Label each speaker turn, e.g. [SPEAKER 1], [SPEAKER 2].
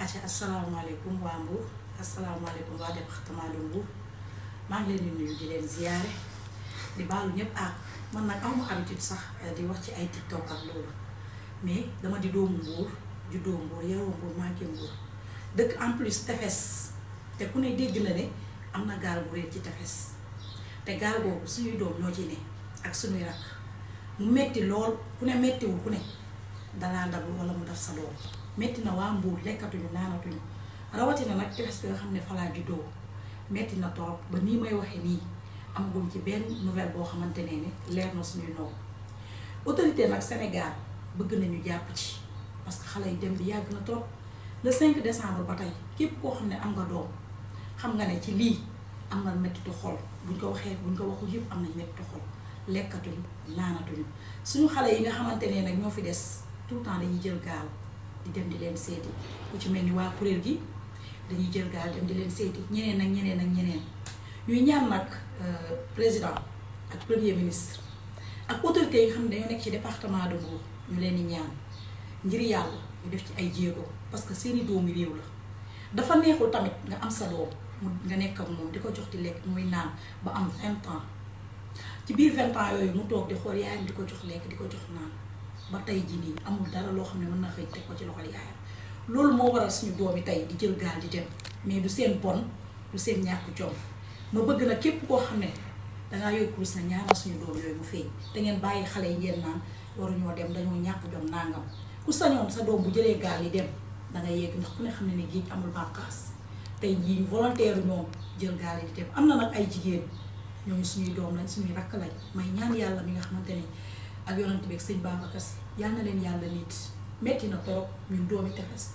[SPEAKER 1] aca asalaamaaleykum waa Mbour asalaamaaleykum waa département de Mbour maa ngi leen di nuyu di leen ziyaare di baalu ñëpp ak man nag awma habitude sax di wax ci ay TikTok ak loolu mais dama di doomu Mbour juddoo Mbour yaroo Mbour màggee Mbour dëkk en plus tefes te ku ne dégg na ne am na gaal bu réer ci tefes te gaal boobu suñuy doom ñoo ci ne ak suñuy rakk mu metti lool ku ne mettiwul ku ne dalaa dablu wala mu daf sa doom metti na waa Mbour lekkatuñu naanatuñu rawatina nag tefes bi nga xam ne falaa juddoo metti na torop ba nii may waxee nii amaguñ ci benn nouvelle boo xamante ne leer na suñuy noonu autorité nag Sénégal bëgg nañu jàpp ci parce que xale yi dem bi yàgg na trop le 5 décembre ba tey képp koo xam ne am nga doom xam nga ne ci lii am na mettitu xol buñ ko waxee buñ ko waxul yëpp am nañ mettitu xol lekkatuñu naanatuñu suñu xale yi nga xamante ne nag ñoo fi des tout le temps dañuy jël gaal di dem di leen seeti ku ci mel ni waa kuréel gi dañuy jël gaal dem di leen seeti ñeneen ak ñeneen ak ñeneen ñuy ñaan nag président ak premier ministre ak autorités yi nga xam ne dañoo nekk ci département de Mbour ñu leen di ñaan ngir yàlla ñu def ci ay jéego parce que seeni doomi réew la dafa neexul tamit nga am sa doom nga nekk ak moom di ko jox di lekk muy naan ba am 20 ans ci biir 20 ans yooyu mu toog di xool yaayam di ko jox lekk di ko jox naan ba tey jii nii amul dara loo xam ne mën na xëy teg ko ci loxol yaayam loolu moo waral suñu doom yi tey di jël gaal di dem mais du seen bon du seen ñàkk jom ma bëgg na képp koo xam ne dangaa yor kurus na ñaanal suñu doom yooyu mu feeñ te ngeen bàyyi xale yi ngeen naan waruñoo dem dañoo ñàkk jom nangam ku sañoon sa doom bu jëlee gaal yi dem dangay yegg ndax ku ne xam ne ni géej amul bànqaas tey jii volontaire ñoom jël gaal yi di dem am na nag ay jigéen ñooñu suñuy doom lañ suñuy rakk lañ may ñaan yàlla mi nga xamante ne ak yonent bi ak sëñ Babacar Si yal na leen yàlla nit metti na torop ñun doomi tefes